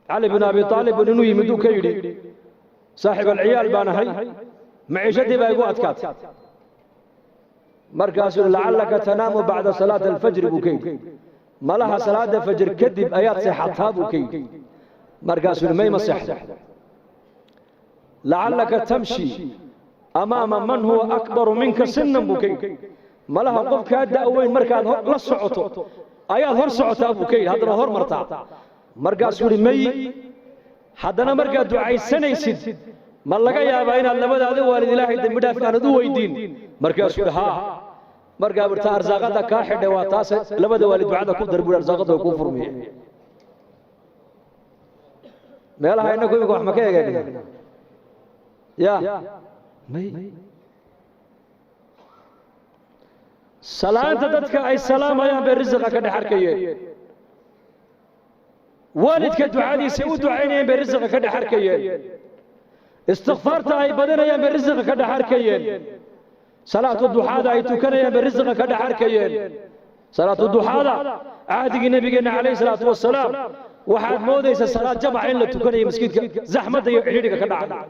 Cali bin Abi Aalib inuu yimid uu ka yidhi saaxiib alciyaal baan ahay, maciishadii baa igu adkaatay. Markaasuu lacallaka tanaamu bacda salaati alfajri buu ka yidhi, malaha salaada fajr kadib ayaad seexataa buu ka yidhi. Markaasuu mayma seexdo. Lacallaka tamshi amaama man huwa akbaru minka sinan buu ka yidhi, malaha qof kaa da'weyn markaad la socoto ayaad hor socotaa buu ka yidhi, haddana hor martaa. Markaasuu yidhi may. Haddana markaad ducaysanaysid ma laga yaabaa inaad labadaada waalid Ilaahay dembi dhaaf aanad u weydiin? Markaasuu yidhi haa. Markaa burta arsaaqada kaa xidhay waa taas, labada waalid ducada ku dar buuri, arsaaqada way kuu furmiye. Meelaha innagu imika wax ma ka egeegna ya may. Salaanta dadka ay salaamayaan bay risiqa ka dhex arkayeen, waalidka ducadiisa u ducaynayeen bay risiqa ka dhex arkayeen, istikfaarta ay badanayaan bay risiqa ka dhex arkayeen, salaatu duxaada ay tukanayaan bay risiqa ka dhex arkayeen. Salaatu duxaada cahdigii nabigeenna calayhi salaatu wasalaam waxaad moodaysaa salaad jamaca in la tukanayo, maskiidka zaxmadda iyo cidhiidhiga ka dhacay.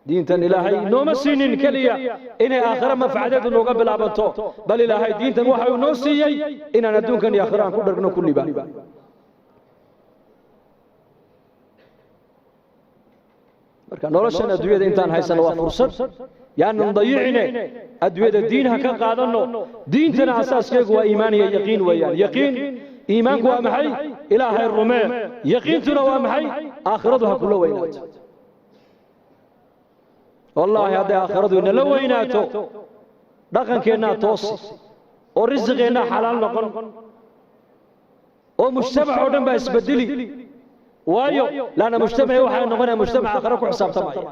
Diintan Ilaahay nooma siinin keliya inay aakhiro manfacadeedu nooga bilaabanto, bal Ilaahay diintan waxa uu noo siiyey inaan adduunkan iyo aakhiro aan ku dhargno kulliba. Marka noloshan adduunyada intaan haysano waa fursad, yaanan dayicine, adduunyada diin ha ka qaadanno. Diintana asaaskeegu waa iimaan iyo yaqiin weeyaan. Yaqiin iimaanku waa maxay? Ilaahay rumee. Yaqiintuna waa maxay? Aakhiradu ha kula weynaato. Wallaahi hadday aakhiradu inala weynaato, dhaqankeennaa toosi oo risiqeennaa xalaal noqon oo mujtamac oo dhan baa isbedeli. Waayo laanna mujtamaci waxay noqonaya mujtamac aakhiro ku xisaabtamaya,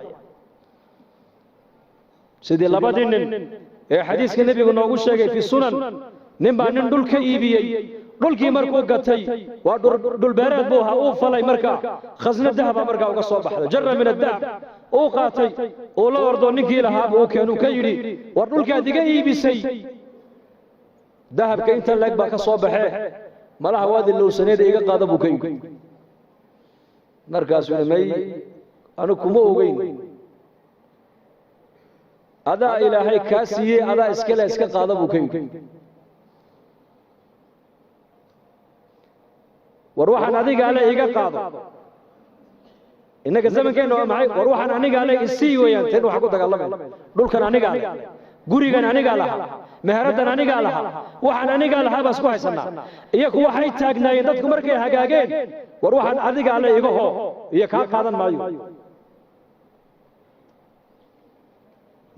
sidii labadii nin ee xadiiska nebigu noogu sheegay fi sunan. Nin baa nin dhul ka iibiyey. Dhulkii markuu gatay, waa dhulbeereed buu ahaa, uu falay. Markaa khasna dahaba markaa uga soo baxday, jara min adahab uu qaatay, uu la ordo ninkii lahaaba uu keenuu ka yidhi, war dhulkaad iga iibisay dahabka inta leeg baa ka soo baxee, malaha waad ilowsaneeda, iga qaada buu ka yidhi. Markaasuu yidhi may, anigu kuma ogeyn, adaa Ilaahay kaa siiyey, adaa iskale, iska qaada buu ka yidhi. War waxaan adigaa le iga qaado. Innaga zamankeenna waa maxay? War waxaan anigaa le isii weeyaan. Teen waxaan ku dagaalamayna, dhulkan anigaa le, gurigan anigaa lahaa, meheraddan anigaa lahaa, waxaan anigaa lahaa baa isku haysannaa. Iyaku waxay taagnaayeen dadku markay hagaageen, war waxaan adigaa le iga hoo iyo kaa qaadan maayo.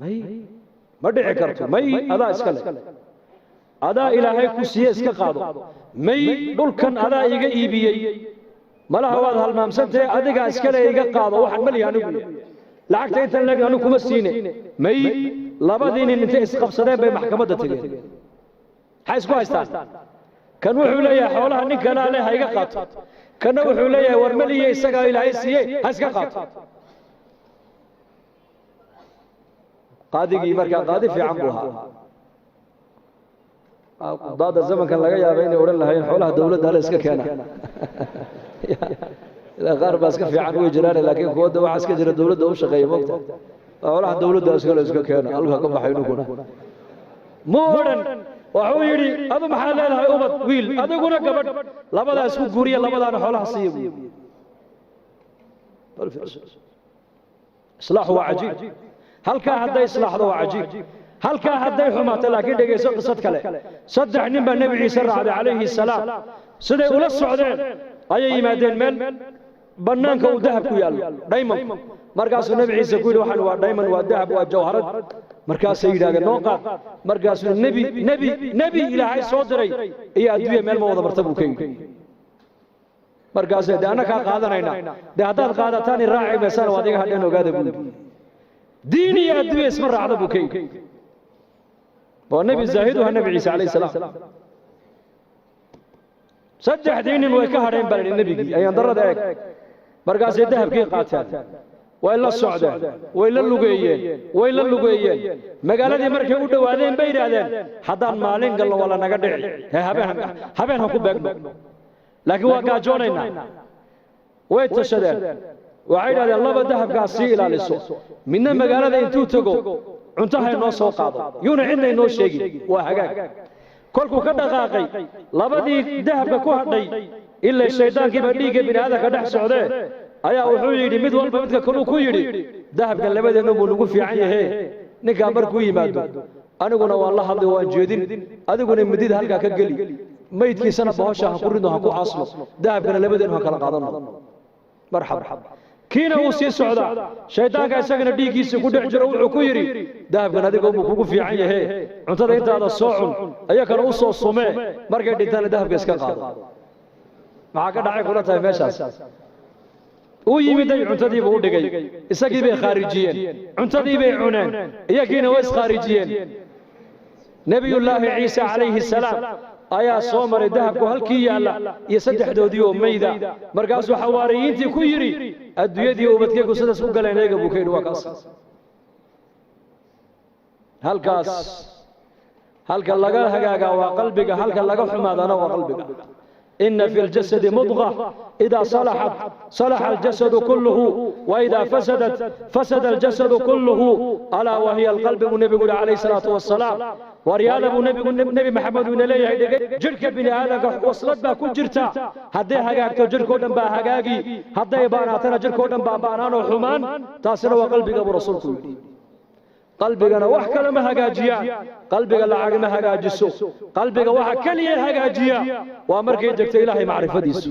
May, ma dhici karto. May, adaa iska le, adaa Ilaahay ku siiye, iska qaado. May, dhulkan adaa iga iibiyey, malaha waad halmaamsantahe, adigaa iskale, iga qaado, waxaan malihi anigu, lacagta intan leeg anigu kuma siine. May. Labadii nin intay isqabsadeen bay maxkamadda tegeen. Maxay isku haystaan? Kan wuxuu leeyahay xoolaha nin kalaa leh, ha iga qaato. Kanna wuxuu leeyahay war maliye, isagaa Ilaahay siiyey, ha iska qaato. Qaadigii markaa qaadi fiican buu ahaa. Qudaada zamankan laga yaaba inay odhan lahayn xoolaha dowladda ale iska keena. Ilaa qaar baa iska fiican way jiraan, laakiin kuwada waxaa iska jira dowladda u shaqeeya moogta, xoolaha dowladda iskale iska keena, halka ka baxay nuguna mu odhan. Wuxuu yidhi adu maxaad leedahay? Ubad wiil, adiguna gabadh, labadaa isku guuriya, labadaana xoolaha siiya buu. Islaaxu waa cajiib. Halkaa hadday islaaxdo waa cajiib, halkaa hadday xumaato laakiin dhegayso qisad kale. Saddex nin baa Nebi Ciise raacday calayhi salaam. Siday ula socdeen ayay yimaadeen meel bannaanka uu dahab ku yaallo, dhaymanku. Markaasuu Nebi Ciise ku yidhi waxaan waa dhayman, waa dahab, waa jawharad. Markaasay yidhahdeen noo qaad. Markaasuu nebi Ilaahay soo diray iyo adduunya meel ma wada marta buu ka yidhi. Markaasay dee annakaa qaadanayna, dee haddaad qaadataan i raaci maysaan, waad iga hadheen, ogaada buu yidhi. Diin iyo adduunya isma raacda buu ka yidhi. Waa nebi zaahiduha Nebi Ciise calayhi salaam. Saddexdii nin way ka hadheen baa la yidhi nebigii, ayaan darrada eeg. Markaasay dahabkii qaateen. Way la socdeen, way la lugeeyeen, way la lugeeyeen. Magaaladii markay u dhowaadeen bay yidhaahdeen, haddaan maalin galno waa lanaga dhici, hee habeen habeen ha ku beegno, laakiin waa gaajoonaynaa. Way tashadeen, waxay yidhahdeen laba dahabkaas sii ilaaliso, midna magaalada intuu tego cunto ha inoo soo qaado, yuuna cidna inoo sheegin. Waa hagaag. Kolkuu ka dhaqaaqay labadii dahabka ku hadhay, ilaa shayddaankiiba dhiigga bini aadamka dhex socdee, ayaa wuxuu yidhi mid walba midka kaluu ku yidhi, dahabkan labadeennu buu nagu fiican yahe, ninkaa markuu yimaado aniguna waan la hadli, waan jeedin, adiguna midida halkaa ka geli, maydkiisana bohosha ha ku ridno, ha ku aasno, dahabkana labadeennu ha kala qaadanno. Marxab. Kiina wuu sii socdaa, shayddaanka isagana dhiiggiisa ku dhex jiro wuxuu ku yidhi, dahabkan adiga buu kugu fiican yahe, cuntada intaada soo cun, ayakana u soo sumee, markay dhintaana dahabka iska qaado. Maxaa ka dhacay kula tahay meeshaas? Uu yimiday, cuntadiibuu u dhigay, isagii bay khaarijiyeen, cuntadii bay cuneen, iyagiina way iskhaarijiyeen. Nebiyullaahi Ciise calayhi salaam ayaa soo maray dahabku halkii yaalla iyo saddexdoodii oo mayda. Markaasuu xawaariyiintii ku yidhi, adduunyadii ubadkeygu sidaas u galeen eega, buu ka yidhi. Waa kaas halkaas. Halka laga hagaagaa waa qalbiga, halka laga xumaadana waa qalbiga. إن في الجسد مضغة، إذا صلحت صلح الجسد كله، وإذا فسدت فسد الجسد كله، ألا وهي القلب. النبي عليه الصلاة والسلام waryaada buu nebigu, Nebi Maxamed uu ina leeyahay, jidhka bini aadamka waslad baa ku jirta, hadday hagaagto jidhkoo dhan baa hagaagi, hadday baanaatana jidhkoo dhan baa baanaanoo xumaan, taasina waa qalbiga, buu rasuulku yidhi. Qalbigana wax kale ma hagaajiyaan, qalbiga lacag ma hagaajiso. Qalbiga waxa keliya hagaajiya waa markay degto Ilaahay macrifadiisu.